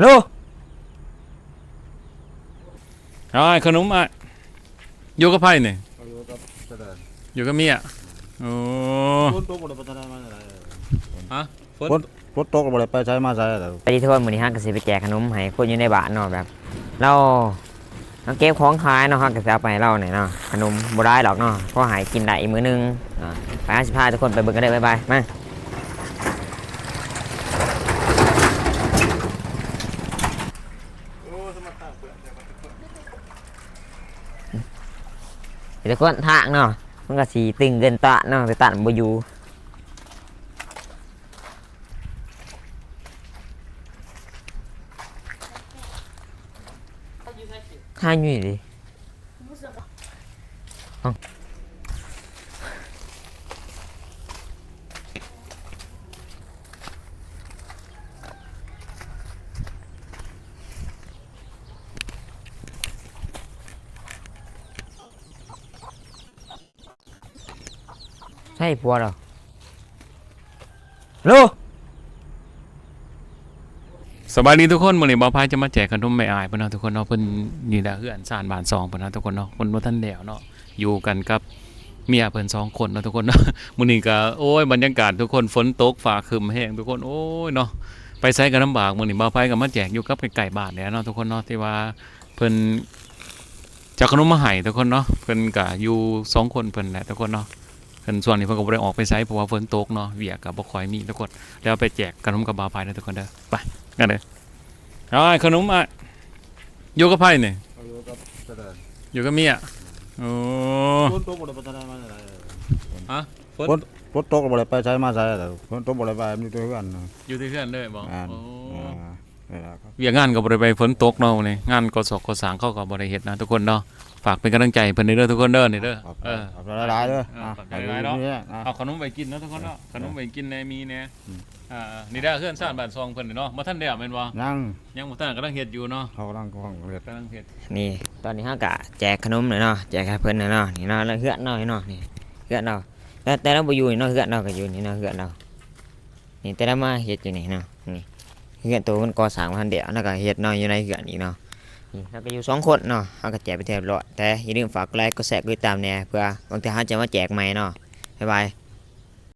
ໂລ ອ້າຍ ຂະໜົມອ້າຍ ຢູ່ກັບໃຜນີ້? ຢູ່ກັບສະດານ ຢູ່ກັບເມຍ. ໂອ້ ຝົນຕົກບໍ່ໄດ້ໄປໃສມາໃສ. ຮະ? ຝົນ ຝົນ ຝົນຕົກບໍ່ໄດ້ໄປໃສມາໃສແລ້ວ. ສະບາຍດີທຸກຄົນ ມື້ນີ້ເຮົາກໍຊິໄປແຈກຂະໜົມໃຫ້ຄົນຢູ່ໃນບ້ານເນາະ ແບບລາວ ລາວເກັບຂອງຂາຍເນາະ ເຮົາກໍຊິເອົາໄປໃຫ້ລາວນີ້ເນາະ ຂະໜົມບໍ່ຫຼາຍດອກເນາະ ພໍໃຫ້ກິນໄດ້ອີກມື້ໜຶ່ງ. ອ່າ ໄປ ເຮົາຊິພາທຸກຄົນໄປເບິ່ງກັນເດີ ບາຍບາຍ ມາ. ມີແຕ່ຄົນທາງເນາະ ມັນກໍຊິຕຶງເກີນຕ້ານເນາະ ໄປຕ້ານບໍ່ຢູ່. ຫາຢູ່ນີ້ເດ. ໃຊ່ຜົວເຮົາ. ໂລ ສະບາຍດີທຸກຄົນ ມື້ນີ້ບ່າວໄພຈະມາແຈກຂະໜົມແມ່ອ້າຍເພິ່ນເນາະທຸກຄົນເນາະ. ເພິ່ນນີ້ແຫຼະ ເຮືອນຊານບ້ານຊ່ອງເພິ່ນເນາະທຸກຄົນເນາະ ເພິ່ນບໍ່ທັນແລ້ວເນາະ ຢູ່ກັນກັບເມຍເພິ່ນສອງຄົນເນາະທຸກຄົນເນາະ. ມື້ນີ້ກໍ ໂອ້ຍ ບັນຍາກາດທຸກຄົນ ຝົນຕົກ ຟ້າຄຶ້ມແຮງທຸກຄົນ ໂອ້ຍເນາະ ໄປໃສກໍລຳບາກ. ມື້ນີ້ບ່າວໄພກໍມາແຈກຢູ່ກັບໃກ້ໆບ້ານນີ້ແຫຼະເນາະທຸກຄົນເນາະ ທີ່ວ່າເພິ່ນ ຈະເອົາຂະໜົມມາໃຫ້ທຸກຄົນເນາະ. ເພິ່ນກະຢູ່ສອງຄົນເພິ່ນແຫຼະທຸກຄົນເນາະ. ເພິ່ນ ຊ່ວງນີ້ເພິ່ນກໍບໍ່ໄດ້ອອກໄປໃສ ເພາະວ່າຝົນຕົກເນາະ ວຽກກໍບໍ່ຄ່ອຍມີທຸກຄົນ. ແລ້ວໄປແຈກຂະໜົມກັບບ່າວໄພເດີທຸກຄົນເດີ. ໄປກັນເດີ. ອ້າຍ ຂະໜົມອ້າຍ ຢູ່ກັບໃຜນີ້? ຢູ່ກັບສະດານ ຢູ່ກັບເມຍ. ໂອ້ ຝົນຕົກບໍ່ໄດ້ໄປໃສມາໃສ. ຮະ? ຝົນ ຝົນ ຝົນຕົກບໍ່ໄດ້ໄປໃສມາໃສແລ້ວ. ຝົນຕົກບໍ່ໄດ້ໄປ ຢູ່ແຕ່ເຮືອນ ຢູ່ແຕ່ເຮືອນເລີຍບໍ? ແມ່ນ. ໂອ້ ອ່າ ວຽກງານກໍບໍ່ໄດ້ໄປ ຝົນຕົກເນາະ ມື້ນີ້ງານກໍ່ສ້າງກໍ່ສ້າງເຂົາກໍບໍ່ໄດ້ເຮັດນະທຸກຄົນເນາະ. ຝາກເປັນກຳລັງໃຈໃຫ້ເພິ່ນເດີທຸກຄົນເດີ ນີ້ເດີ. ຂອບໃຈ ເອີ ຂອບໃຈຫຼາຍໆເດີ. ອ່າ ຂອບໃຈຫຼາຍເນາະ. ເອົາຂະໜົມໄວ້ກິນເນາະທຸກຄົນເນາະ ຂະໜົມໄວ້ກິນແດ່ ມີແດ່. ອ່າ ນີ້ເດີ ເຮືອນຊານບ້ານຊ່ອງເພິ່ນນີ້ເນາະ ບໍ່ທັນແລ້ວແມ່ນບໍ່? ຍັງ ຍັງບໍ່ທັນ ກຳລັງເຮັດຢູ່ເນາະ ເຂົາກຳລັງເຮັດ ກຳລັງເຮັດ. ນີ້ ຕອນນີ້ເຮົາກະແຈກຂະໜົມແລ້ວເນາະ ແຈກໃຫ້ເພິ່ນແລ້ວເນາະ. ນີ້ເນາະ ເຮືອນເຮົານີ້ເນາະ ນີ້ເຮືອນເຮົາ ແຕ່ ແຕ່ລາວບໍ່ຢູ່ນີ້ເນາະ ເຮືອນເຮົາກໍຢູ່ນີ້ເນາະ ເຮືອນເຮົາ. ນີ້ແຕ່ລະມາເຮັດຢູ່ນີ້ເນາະ ນີ້ເຮືອນໂຕມັນກໍ່ສ້າງບໍ່ທັນແລ້ວ ລະກະເຮັດເນາະ ຢູ່ໃນເຮືອນອີກເນາະ. ນີ້ລະກະຢູ່ສອງຄົນເນາະ ເຮົາກະແຈກໄປເລີຍຮຽບຮ້ອຍ. ແຕ່ຢ່າລືມຝາກກົດໄລ ກົດແຊ ກົດຕິດຕາມແດ່ ເພື່ອບາງເທື່ອເຮົາຈະມາແຈກໃໝ່ເນາະ. ບາຍບາຍ.